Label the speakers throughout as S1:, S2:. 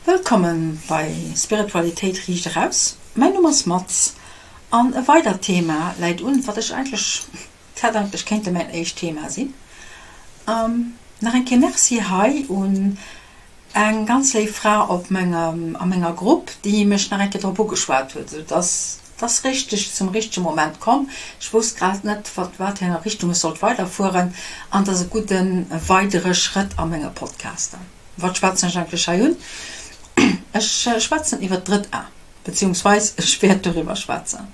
S1: Wëllkommen bei Spiritualitéit riicht eraus. Mäin Numm ass Maz an e weidert Thema läit un, wat ech eigentlech, dat hätt eigentlech kéinte mäin éischt Thema sinn. Nach eng Kéier Merci hei un eng ganz léif Fra op mengem, a menger Grupp, déi mech nach eng Kéier drop ugeschwat huet, sou dass et ass richteg zum richtege Moment komm. Ech wousst grad net, wat wat fir enger Richtung ech sollt weiderfueren an et ass e gudde weidere Schrëtt a menge Podcaster. Wat schwätzen ech eigentlech hei un? Ech schwätzen iwwer d'drëtt A, beziehungsweis ech wäert doriwwer schwätzen.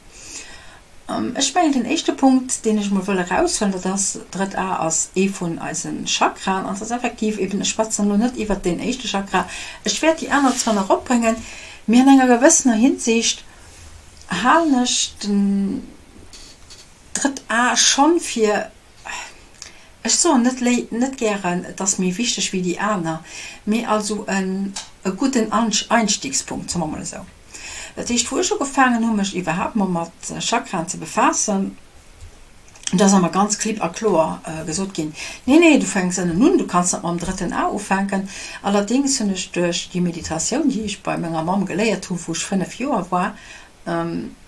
S1: Ech mengen, den éischte Punkt, deen ech emol wëll eraushuelen, dat ass, d'drëtt A ass ee vun eise Chakraen an et ass effektiv eben, ech schwätzen elo net iwwert deen éischte Chakra, ech wäert déi aner zwar nach opbréngen, mee an enger gewëssener Hinsicht halen ech den drëtt A schonn fir Ech soen net léi net gären, et ass méi wichteg wéi déi aner, mee also en e gudden Einstiegspunkt, soe mer mol esou. Dat heescht, wou ech ugefaangen hu mech iwwerhaapt mol mat Chakraen ze befaassen, do ass emmer ganz klipp a kloer gesot ginn, Nee, nee, du fänks ënnen un, du kanns net mam drëtten A ufänken. Allerdéngs hunn ech duerch déi Meditatioun, déi ech bei menger Mamm geléiert hu wou ech 5 Joer war,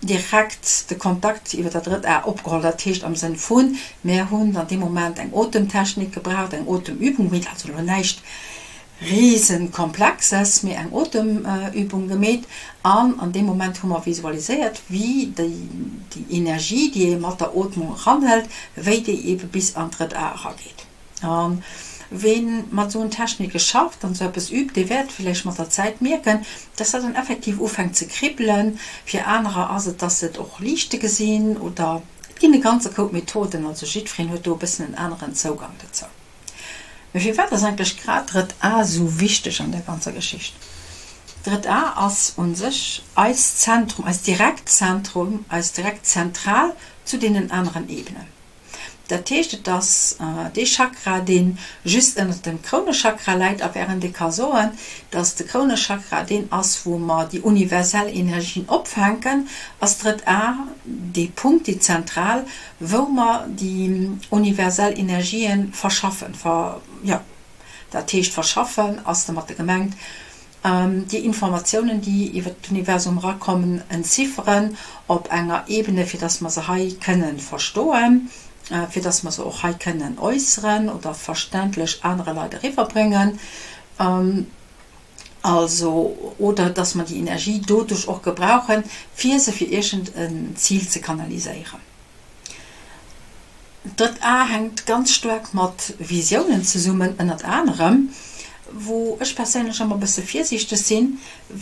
S1: direkt de Kontakt iwwer dat drëtt A opgeholl. Dat heescht am Sënn vun, mär hunn an deem Moment eng Otemtechnik gebraucht, eng Otemübung, mee also elo näischt Riesenkomplexes, mee eng Otemübung gemeet an an deem Moment hu mer visualiséiert, wéi déi Energie, déi ee mat der Ootmung eranhëlt, wéi déi eebe bis an d'drëtt A erageet. A ween mat esou Technike schafft an esou eppes übt, dee wäert villäicht mat der Zäit mierken, dass dat dann effektiv ufänkt ze kribbelen. Fir anerer ass et, dass se et och liichte gesinn oder et ginn e ganze Koup Methoden. Also jiddwereen huet do e bëssen en aneren Zougang dozou. Mee firwat ass eigentlech grad d'Drëtt A esou wichteg an där ganzer Geschicht? D'Drëtt A ass u sech eist Zentrum, eist direkt Zentrum, eis direkt Zentral zu deenen aneren Ebenen. Dat heescht, et ass dee Chakra, dee just ënnert dem Krounechakra läit. A wärend ee ka soen, dass de Krounechakra deen ass, wou mer déi universell Energien opfänken, ass d'drëtt A dee Punkt, déi Zentral, wou mer déi universell Energien verschaffen, ver, jo, dat heescht verschaffen ass domatter gemengt, Déi Informatiounen, déi iwwer d'Universum erakommen, entzifferen op enger Ebene, fir dass mer se hei kënnen verstoen, fir dass mer se och hei kënnen äusseren oder verständlech anere Leit eriwwerbréngen, also, oder dass mer déi Energie doduerch och gebrauchen, fir se fir iergend en Zil ze kanaliséieren. D'drëtt A hänkt ganz staark mat Visiounen zesummen, ënnert anerem, wou ech perséinlech ëmmer e bësse virsiichteg sinn,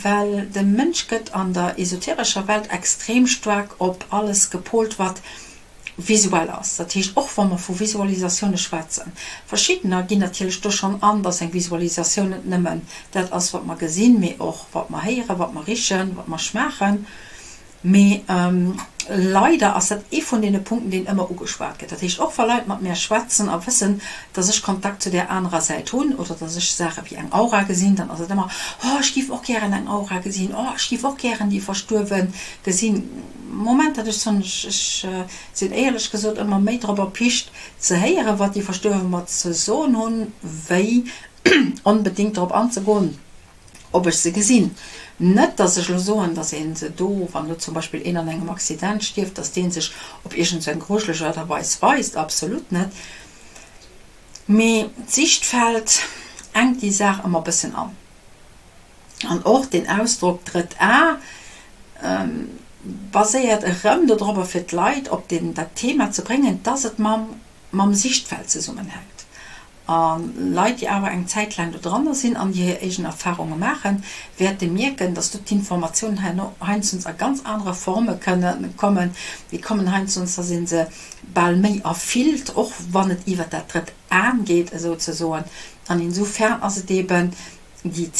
S1: well de Mënsch gëtt an der esoterescher Welt extrem staark op alles gepolt, wat visuell ass. Dat heescht, och wa mer vu Visualisatioune schwätzen, verschiddener ginn natierlech do schonn an, dass eng Visualisatioun net nëmmen dat ass, wat mer gesinn, mee och wat mer héieren, wat mer richen, wat mer schmaachen. Mee leider ass dat ee vun deene Punkten, deen ëmmer ugeschwat gëtt. Dat heescht, och wa Leit mat mär schwätzen a wëssen, dass ech Kontakt zu där anerer Säit hunn oder dass ech Saache wéi eng Aura gesinn, dann ass et ëmmer, Oh, ech géif och gären eng Aura gesinn, oh, ech géif och gären déi Verstuerwe gesinn. Moment, dat ech soen, ech sinn éierlech gesot ëmmer méi drop erpicht ze héieren, wat déi Verstuerwe mer ze soen hunn, wéi onbedéngt drop anzegoen. ob ech se gesinn. Net, dass ech elo soen, dass ee se do, wann elo zum Beispill een an engem Accident stierft, dass dee sech op iergend sou eng grujeleg Aart a Weis weist, absolut net. Mee d'Sichtfeld enkt déi Saach ëmmer e bëssen an. An och deen Ausdrock drëtt A baséiert erëm dodropper, fir d'Leit op deen, dat Thema ze bréngen, dass et mam, mam Sichtfeld zesummenhänkt. A Leit, déi awer eng Zäit laang do dranner sinn an déi hir eegen Erfarunge maachen, wäerte mierken, dass do d'Informatiounen herno heiansdens a ganz anere Forme kënne kommen. Déi kommen heiansdens, da si se bal méi erfüllt, och wann et iwwert dat drëtt Aen geet esouzesoen. An insofern ass et eeben déi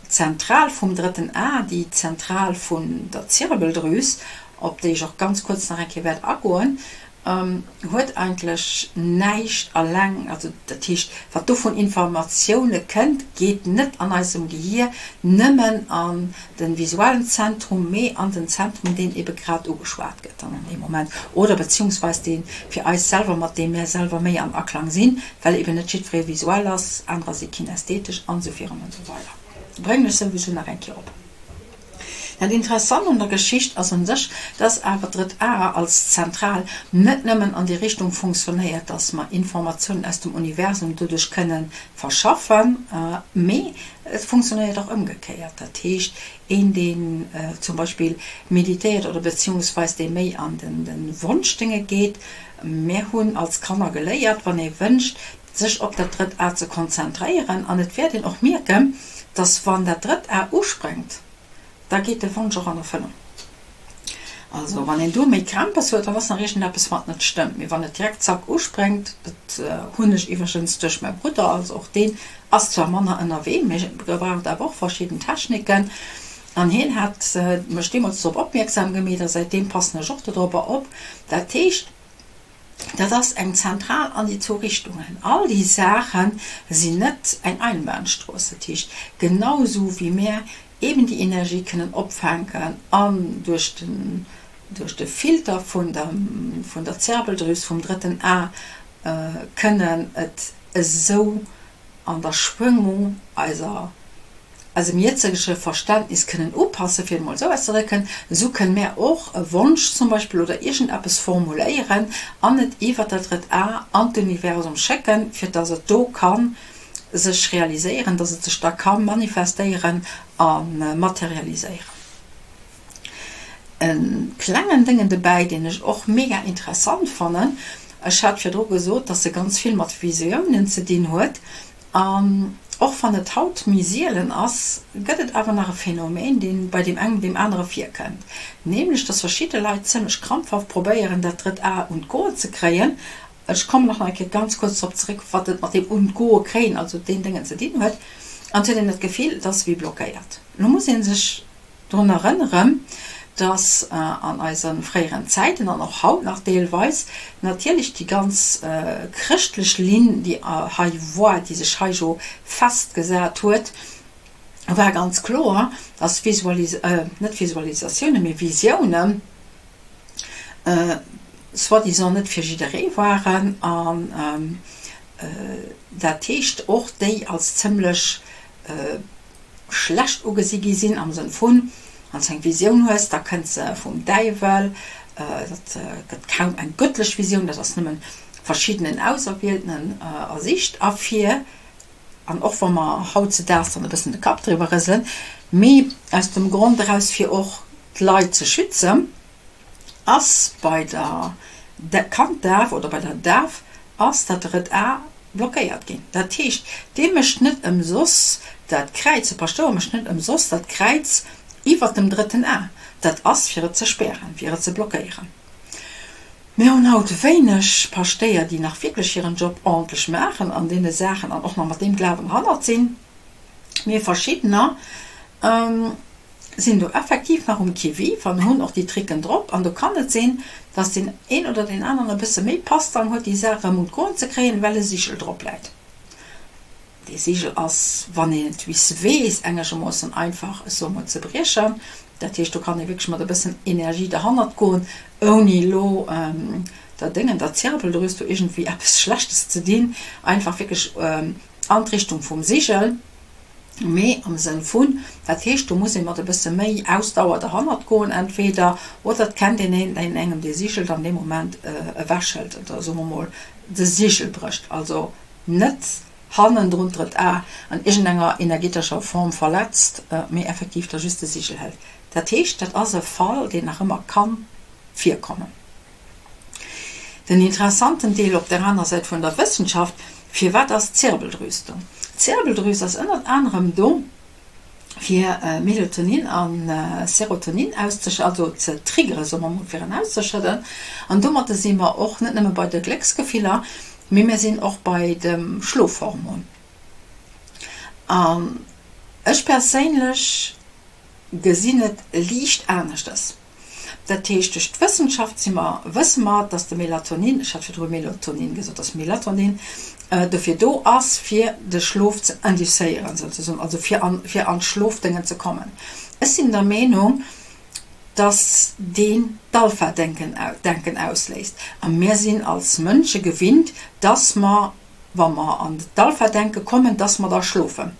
S1: Zentral vum drëtten A, déi Zentral vun der Zirbeldrüs, op déi ech och ganz kuerz nach eng Kéier wäert agoen, huet eigentlech näischt alleng, also dat heescht, wat do vun Informatioune kënnt, geet net an eisem Gehier nëmmen an de visuellen Zentrum, mee an den Zentrum, deen ebe grad ugeschwat gëtt dann an deem Moment, oder beziehungsweis dee fir eis selwer, mat deem mär selwer méi an Aklang sinn, well eben net jiddweree visuell ass, anerer si kinästhetesch an esou virun an esou weider. Bréngen ech souwisou nach eng Kéier op. Dat Interessant un der Geschicht ass un sech, dass awer d'drëtt A als Zentral net nëmmen an déi Richtung funktionéiert, dass mer Informatiounen aus dem Universum doduerch kënne verschaffen, mee et funktionéiert och ëmgekéiert. Dat heescht, een deen zum Beispill meditéiert oder beziehungsweis dee méi an de Wonschdénge geet, mär hunn als Kanner geléiert, wann ee wënscht, sech op dat drëtt A ze konzentréieren an et wäert een och mierken, dass wann dat drëtt A uspréngt, da geet de Wonsch och an Erfëllung. Also wann een do méi Krämpes huet, dann ass nach iergendeppes wat net stëmmt, mee wann et direkt zack uspréngt, dat hunn ech iwwregens duerch mäi Brudder, also och deen ass zwar manner ënnerwee, mee gebraucht awer och verschidden Techniken an hien hat mech deemools drop opmierksam gemeet a säitdeem passen ech och dodropper op. Dat heescht, Dat ass eng Zentral an déi zwou Richtungen. All déi Saache sinn net eng Einbahnstrooss. Dat heescht, genau esou wéi mär eeben déi Energie kënnen opfänken an duerch den, duerch de Filter vun der, vun der Zirbeldrüs vum drëtten A kënnen et esou an der Schwëngung eiser, eisem jëtzege Verständnis kënnen upassen, fir et emol esou auszedrécken, esou kënne mär och e Wonsch zum Beispill oder iergendeppes formuléieren an et iwwer dat drëtt A an d'Universum schécken, fir dass et do ka sech realiséieren, dass et sech da ka manifestéieren a materialiséieren. E klengen Déngen dobäi, deen ech och mega interessant fannen, ech hat virdru gesot, dass e ganz vill mat Visiounen ze dinn huet, an och wann et haut méi sielen ass, gëtt et awer nach e Phänomen, dee bei deem engen, deem anere virkënnt, nämlech dass verschidde Leit zimlech krampfhaft probéieren, dat drëtt A un d'Goen ze kréien. Ech kommen och nach eng Kéier ganz kuerz drop zeréck, wat et mat deem un d'Goe kréien, also deen Déngen ze dinn huet, an et huet een dat Gefill, et ass wéi blockéiert. Lo muss ee sech Drun erënneren, dass an eise fréieren Zäiten, an och haut nach deelweis, natierlech déi ganz chrëschtlech Linn, déi hei war, déi sech hei jo festgesat huet, war ganz kloer, dass Visualis-, net Visualisatiounen, mee Visiounen soi-disant net fir jidderee waren an dat heescht och déi als zëmlech schlecht ugesi gi sinn, am Sënn vun, wann s de eng Visioun hues, da kënnt se vum Däiwel, dat gëtt kaum eng gëttlech Visioun, dat ass nëmmen verschiddenen Auserwieltenen ersicht a fir, an och wa mer hautzedaags dann e bëssen de Kapp driwwer rëselen, mee aus dem Grond eraus, fir och d'Leit ze schützen, ass bei der Kanddaf oder bei der Daf ass dat drëtt A blockéiert ginn. Dat heescht, dee mécht net ëmsoss dat Kräiz, de Paschtouer mécht net ëmsoss dat Kräiz iwwert dem drëtten A. Dat ass fir et ze spären, fir et ze blockéieren. Mir hunn haut wéineg Paschtéier, déi nach wierklech hiren Job ordentlech maachen an deene Saachen an och nach mat deem Glawen hannert sinn, mee verschiddener sinn do effektiv nach um Qui-vive an hunn och déi Tricken drop. An do kann et sinn, dass deen een oder deen aneren e bësse méi Pastrang huet, déi Saach erëm un d'Goen ze kréien, well e Sigel drop läit. Dee Sigel ass, wann een et wis weess, engegermoossen einfach, ech soe mol, ze briechen. Dat heescht, do kann ee wierklech mat e bëssen Energie derhannert goen, ouni elo der Déngen, der Zirbeldrüs do iergendwéi eppes Schlechtes ze dinn. Einfach wierklech an d'Richtung vum Sigel. Mee am Sënn vun, dat heescht, do muss ee mat e bësse méi Ausdauer derhannert goen entweder, oder et kennt een een, deen engem dee Sigel dann dee Moment ewechhëlt oder soe mer mol de Sigel brécht, also net hannendrun d'drëtt A an iergendenger energetescher Form verletzt, mee effektiv da just de Sigel hëlt. Dat heescht, dat ass e Fall, deen nach ëmmer ka virkommen. Den interessanten Deel op der aner Säit vun der Wëssenschaft, Firwat ass d'Zirbeldrüs do? D'Zirbeldrüs ass ënnert anerem do, fir Melatonin a Serotonin auszesch-, also ze triggeren, soe mer mol, fir en auszeschëdden. An domadde si mer och net nëmme bei de Glécksgefiller, mee mir sinn och bei dem Schlofhormon. An ech perséinlech gesinn et liicht aneschtes. Dat heescht, duerch d'Wëssenschaft si mer, wësse mer, dass de Melatonin, ech hat virdru Melotonin gesot, dass Melatonin dofir do ass, fir de Schlof ze inducéieren souzesoen, also fir an, fir an d'Schlofdéngen ze kommen. Ech sinn der Meenung, dass deen d'Alpha-Denken, Denken ausléist. A mir sinn als Mënsche gewinnt, dass mer, wa mer an d'Alpha-Denke kommen, dass mer da schlofen.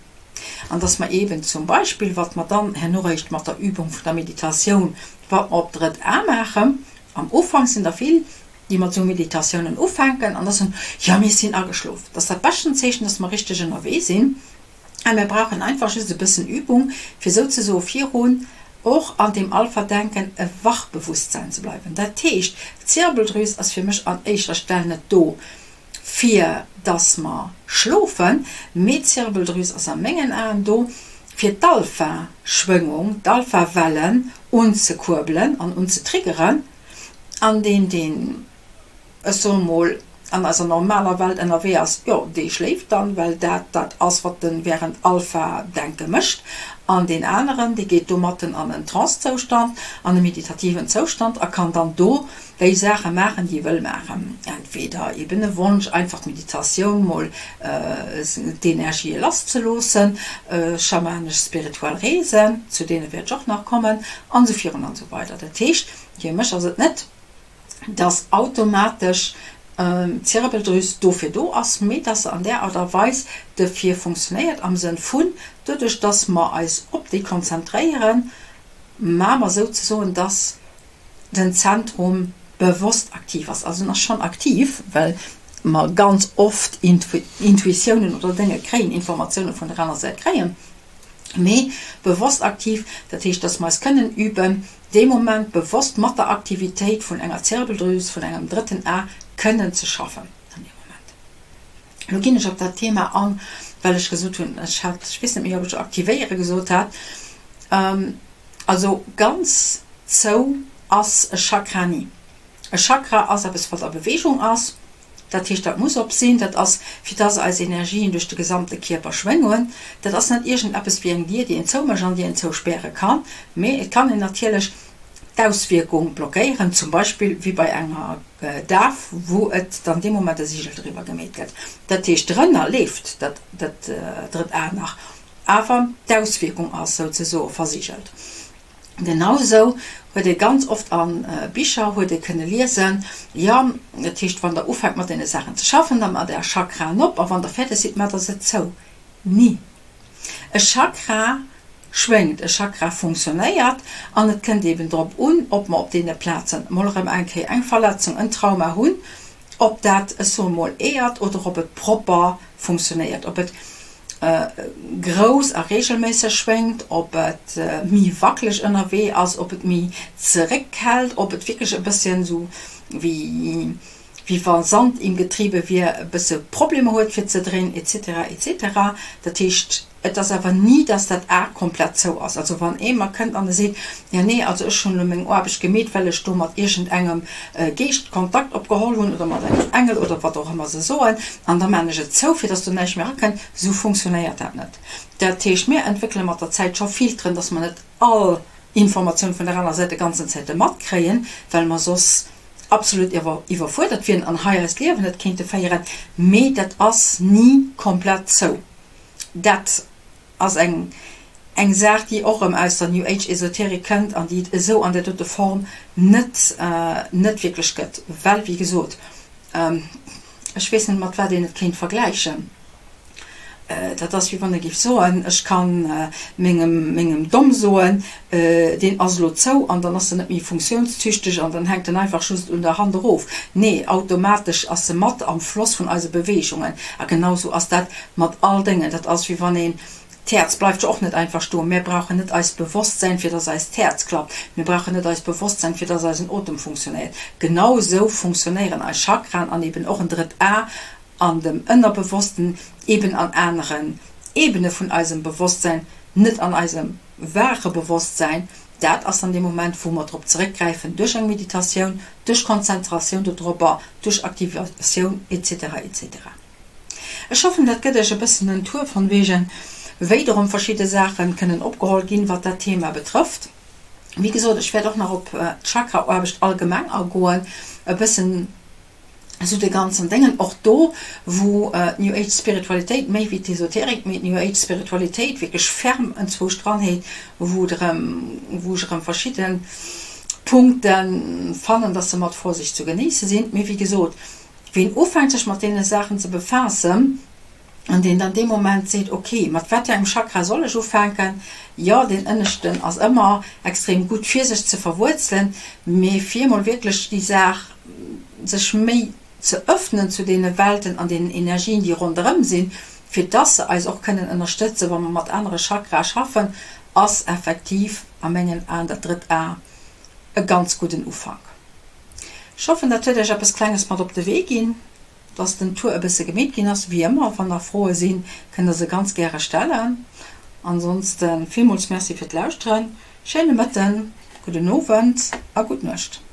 S1: An dass mer eeben zum Beispill, wat mer dann herno réischt mat der Übung vun der Meditatioun, wat mer op d'drëtt A maachen, am Ufank sinn der vill, déi mat esou Meditatiounen ufänken an da soen, jo mir sinn ageschlof. Dat ass dat beschten Zeechen, dass mer richteg ënnerwee sinn. A mir brauchen einfach just e bëssen Übung, fir souzesoe virun och an deem Alpha-Denken e Wachbewusstsein ze bleiwen. Dat heescht, d'Zirbeldrüs ass fir mech an éischter Stell net do, fir dass mer schlofen, mee d'Zirbeldrüs ass a mengen Aen do, fir d'Alpha-Schwëngung, d'Alpha-Wellen unzekuerbelen an unzetriggeren. An deen, deen, ech soe mol, an eiser normaler Welt ënnerwee ass, jo, dee schléift dann, well dat dat ass, wat en während Alpha-Denke mécht. An deen aneren, dee geet domatten an en Trance-Zoustand, an e meditativen Zoustand a kann dann do déi Saache maachen, déi e wëll maachen. Entweder eben e Wonsch, einfach d'Meditatioun mol d'Energië lasszeloossen, schamanesch-spirituell Reesen, zu deene wäert ech och nach kommen, an esou virun an esou weider. Dat heescht, fir mech ass et net, dass automatesch d'Zirbeldrüs dofir do ass, mee dass se an där Art a Weis dofir funktionéiert am Sënn vun, doduerch dass mer eis op déi konzentréieren, maache mer souzesoen, dass den Zentrum bewosst aktiv ass. Also en ass schonn aktiv, well mer ganz oft Intuitiounen oder Dénge kréien, Informatioune vun der aner Säit kréien, mee bewosst aktiv, dat heescht, dass mer eis kënnen üben, dee Moment bewosst mat der Aktivitéit vun enger Zirbeldrüs, vun engem drëtten A kënnen ze schaffen an deem Moment. Elo ginn ech op dat Thema an, well ech gesot hunn, ech hat, ech weess net méi, ob ech aktivéiere gesot hat, also ganz zou ass e Chakra ni. E Chakra ass eppes, wat a Beweegung ass. Dat heescht, dat muss op sinn. Dat ass, fir dass eis Energien duerch de gesamte Kierper schwéngen. Dat ass net iergendeppes wéi eng Dier, déi een zoumécht an déi een zouspäre kann, mee et kann een natierlech d'Auswierkung blockéieren, zum Beispill wéi bei enger Daf, wou et dann dee Moment e Sigel driwwer gemeet gëtt. Dat heescht, drënner leeft dat drëtt A nach, awer d'Auswierkung ass souzesoe versigelt. Genausou huet ee ganz oft a Bicher huet ee kënne liesen, jo, dat heescht, wann der ufänkt mat deene Saachen ze schaffen, da maacht Är Chakraen op a wann der fäerdeg sidd, maacht der se zou. Ni. E Chakra schwéngt, e Chakra funktionéiert an et kënnt eeben drop un, ob mer op deene Plazen mol erëm eng Kéier eng Verletzung, en Trauma hunn, ob dat, ech soe mol, eeërt oder ob et propper funktionéiert, ob et grouss a reegelméisseg schwéngt, ob et méi wackeleg ënnerwee ass, ob et méi zeréckhält, ob et wierklech e bësschen esou wéi wéi wa Sand im Getriebe wier, e bësse Problemer huet fir ze dréinen et cetera et cetera. Dat heescht, et ass awer ni, dass dat A komplett zou ass. Also wann ee mer kënnt an e seet, jo nee, also ech hunn elo meng Aarbecht gemeet, well ech do mat iergendengem Geescht Kontakt opgeholl hunn oder mat engem Engel oder wat och ëmmer se soen, an da maan ech et zou, fir dass do näischt méi erakënnt, esou funktionéiert dat net. Dat heescht, mir entwéckele mat der Zäit scho Filteren, dass mer net all Informatioun vun der aner Säit de ganzen Zäite matkréien, well mer soss absolut iwwerfuerdert wieren an hei eist Liewen net kéinte féieren, mee dat ass ni komplett zou. Dat ass eng eng Saach, déi och erëm aus der New Age Esoterik kënnt an déi et esou an där dote Form net net wierklech gëtt, well wéi gesot, ech weess net mat wat een et kéint vergläichen. Dat ass wéi wann ee géif soen, ech ka mengem mengem Domm soen, deen ass elo zou an dann ass en net méi funktiounstüchteg an dann hänkt en einfach just un der Hand erof. Nee, automatesch ass e mat am Floss vun eise Beweegungen a genau esou ass dat mat all Déngen. Dat ass wéi wann een, d'Häerz bleift jo och net einfach stoen. Mir brauchen net eist Bewosstsäin, fir dass eist Häerz klappt. Mir brauchen net eist Bewosstsäin, fir dass eisen Otem funktionéiert. Genau esou funktionéieren eis Chakraen an eben och en drëtt A an dem Ënnerbewossten, eben an aneren Ebene vun eisem Bewosstsäin, net an eisem waache Bewosstsäin. Dat ass dann dee Moment, wou mer drop zeréckgräifen duerch eng Meditatioun, duerch Konzentratioun dodropper, duerch Aktivatioun etc. Etc. Ech hoffen dat gëtt Iech e bëssen en Tour von wegen, wéi dorëm verschidde Saachen kënnen opgeholl ginn, wat dat Thema betrëfft. Wéi gesot, ech wäert och nach op d'Chakra-Aarbecht allgemeng agoen, e bëssen esou de ganzen Déngen, och do wou d'New Age Spiritualitéit méi wéi d'Esoterik, mee d'New Age Spiritualitéit wierklech ferm enzwousch dran heet, wou et erëm, wou ech erëm verschidde Punkte fannen, dass se mat Vorsicht zu genéisse sinn. Mee wéi gesot, Ween ufänkt sech mat deene Saachen ze befaassen. An deen dann dee Moment seet, ok, mat wat fir engem Chakra soll ech ufänken? Jo, deen ënneschten ass ëmmer extrem gutt fir sech ze verwuerzelen, mee fir emol wierklech déi Saach sech méi ze öffnen zu deene Welten an deenen Energien, déi ronderëm sinn, fir dass se eis och kënnen ënnerstëtzen, wa mer mat anere Chakrae schaffen, ass effektiv a mengen Aen dat drëtt A e ganz gudden Ufank. Ech hoffen, dat huet Iech eppes Klenges mat op de Wee ginn. Dass den Tour e bësse gemeet ginn ass. Wéi ëmmer, wann nach Froe sinn, kënnt der se ganz gäre stellen. Ansonsten villmools Merci fir d'Lauschteren, schéine Mëtten, gudden Owend a gutt Nuecht.